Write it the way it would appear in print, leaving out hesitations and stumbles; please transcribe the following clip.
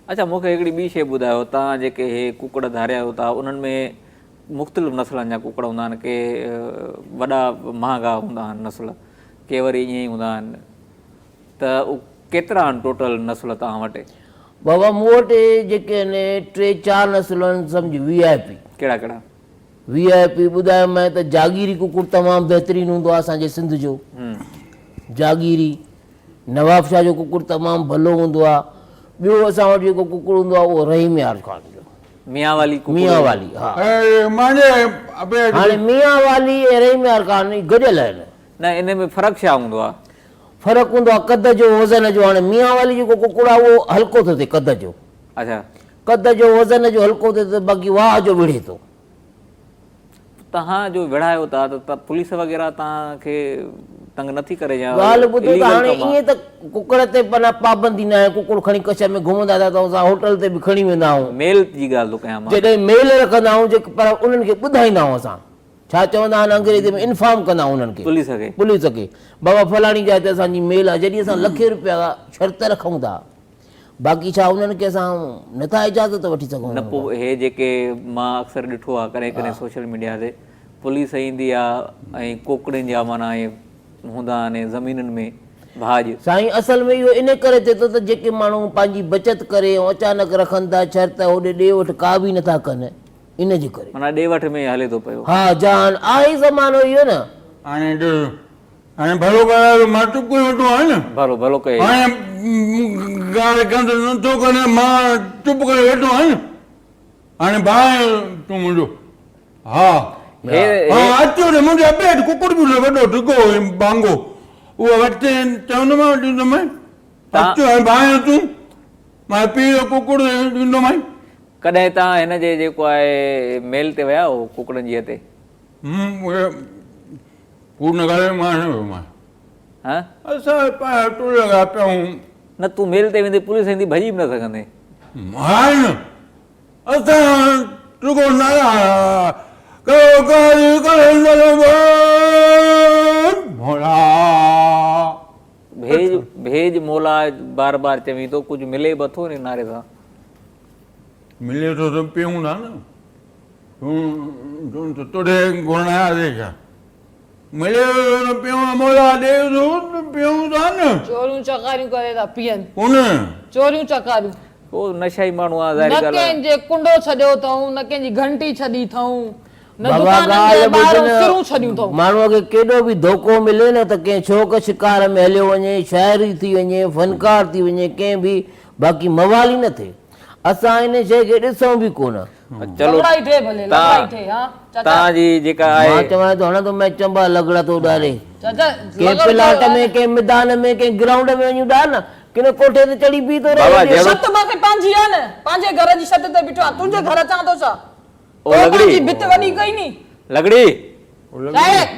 اڇا مون کي هڪڙي ٻي شيء ٻڌايو توهان جيڪي هي ڪڪڙ ڌاريايو ٿا انهن ۾ مختلف نسلن جا ڪڪڙ هوندا آهن ڪي وڏا مهانگا هوندا آهن نسل ڪي وري ائين ئي هوندا آهن ته ڪيترا آهن ٽوٽل نسل توهان وٽ؟ بابا مون وٽ جيڪي آهن ٽي چار نسل آهن سمجهه وي آء پي. ڪهڙا ڪهڙا؟ وي آء پي ٻڌايومانء ته جاگيري ڪڪڙ تمام بهترين هوندو آهي اسان جي سنڌ جو جاگيري نوابشاهه جو ڪڪڙ تمام ڀلو هوندو آهي ٻيو اسان وٽ جيڪو ڪڪڙ هوندو آهي اهو رحيم يار خان جو ميان والي ڪڪڙ ميان والي ها هاڻي ميان والي ۽ رحيم يار خان گڏيل آهن. نه ان ۾ فرق ڇا هوندو آهي؟ فرق هوندو آهي قد جو وزن جو هاڻي ميان والي جيڪو ڪڪڙ آهي اهو هلڪو ٿو ٿئي قد جو. اڇا. قد جو وزن جو هلڪو ٿئي ٿو باقي واهه جو وڙهي ٿو. توهان جو وڙهايو ٿا ته پوليس وغيره توهان کي تنگ نٿي ڪري يا ڳالهه ٻڌو ته اليگل هاڻي ڪم آ. ائين ته ڪڪڙ تي پنا پابندي ناهي ڪڪڙ کڻي ڪڇ ۾ گهمندا ٿا ته اسان هوٽل تي به کڻي ويندا آهيون. ميل جي ڳالهه ٿو ڪيان مان. جڏهن ميل رکندا آهيون جيڪي پر انهن کي ٻڌائيندا آهيون اسان ڇا چوندا آهن انگريزي ۾ انفارم ڪندا آهيون انهن کي پوليس کي. پوليس کي بابا فلاڻي جاء تي اسان جي ميل آهي جڏهن اسان لکين رپيا شرط رکون ٿا باقي ڇا انهن کي اسان نه ٿا اجازت وٺي سگهون نه پوء هي جيڪي مان اڪثر ڏٺو آ ڪڏهن ڪڏهن سوشل ميڊيا تي پوليس ايندي آ ۽ ڪوڪڙين جا معنيٰ ائين هوندا آهن زمينن ۾ ڀاڄ. سائين اصل ۾ اهو انهي ڪري ٿئي ٿو ته جيڪي ماڻهو پنهنجي بچت ڪري ۽ اچانڪ رکن ٿا شرط هوڏي ڏي وٺ ڪا به نه ٿا ڪن ان جي ڪري. معنيٰ ڏي وٺ ۾ هلي ٿو پيو. ها جان آهي زمانو اهو نه. هاڻي ڏس هاڻي ڀلو ڪرايو ته مان چپ ڪري ويٺو آهيان نه. ڀلو ڀلو ڪيئي. هاڻي گار گند نٿو ڪرين مان چپ ڪري ويٺو آهيان نه. هاڻي ڀانء تون منهنجو. ها ها اچو نه منهنجي ابي وٽ ڪڪڙ به وڏو ڊگهو ۽ ٻانگو اهو وٺتي چوندومانء ڏيندومانء. اچ هاڻي ڀانء تون مان پيء جو ڪڪڙ ڏيندومانء. ڪڏهن توهان هن جي جيڪو آهي ميل تي ويا هو ڪڪڙن جي هتي؟ ڪوڙ نه ڳالهاء مان نه ويو مان. ها؟ اسان پنهنجا ٽول لڳا پيا آهيون. نه تون ميل تي ويندي پوليس ايندي ڀڄي به نه سگهندين. ها نه اسان رڳو نعرا ڪيو ڪاري قلندر مولا. ڀيڄ ڀيڄ مولا بار بار چوين ٿو ڪجهه ملي به اٿو ان نعري سان. ملي ٿو ته پيئون ٿا نه. تون ته توڙي گهرڻ آيا سي ڇا؟ ملي ٿو ته پيئون مولا ڏي ٿو ته پيئون ٿا نه. چوريون چڪاريون ڪري ٿا پيئن. ڪون؟ چوريون چڪاريون. ڪو نشائي ماڻهو آ ظاهري نه ڳالهه آ. ڪنهن جي ڪنڊو ڇڏيو اٿئون نه ڪنهن جي گهنٽي ڇڏي اٿئون نه بابا دڪانن جي ڳالهه ٻڌ ٻاهرون نه سرون ڇڏيون اٿئون. ماڻهوء کي ڪيڏو به ڌوڪو ملي نه ته ڪنهن شوق شڪار ۾ هليو وڃي، شاعر ئي ٿي وڃي، فنڪار ٿي وڃي، ڪنهن به باقي موالي نه ٿئي. اسان ان شيء کي ڏسون به ڪونه. چلو لڳڙائي ٺھي ڀلي لڳڙائي ٺھي ها چاچا. تان جي جيڪا آهي. مان چوان ٿو هڻ ٿو مين چنبا لڳڙا ٿو اڏاري. چاچا ڪنهن لڳڙ پلاٽ ته ۾ ڪنهن ميدان ۾ ڪنهن گرائونڊ ۾ وڃي اڏار نه ڪنهن ڪوٺي تي چڙهي بيهي ٿو رهي بابا هيڏي. جهڙو ڇت مان کي پنهنجي آ نه پنهنجي گهر جي ڇت تي بيٺو آ تنهنجي گهر اچان ٿو ڇا او تو لڳڙي پنهنجي ڀت وڏي ڪئي ني لڳڙي. چاهي.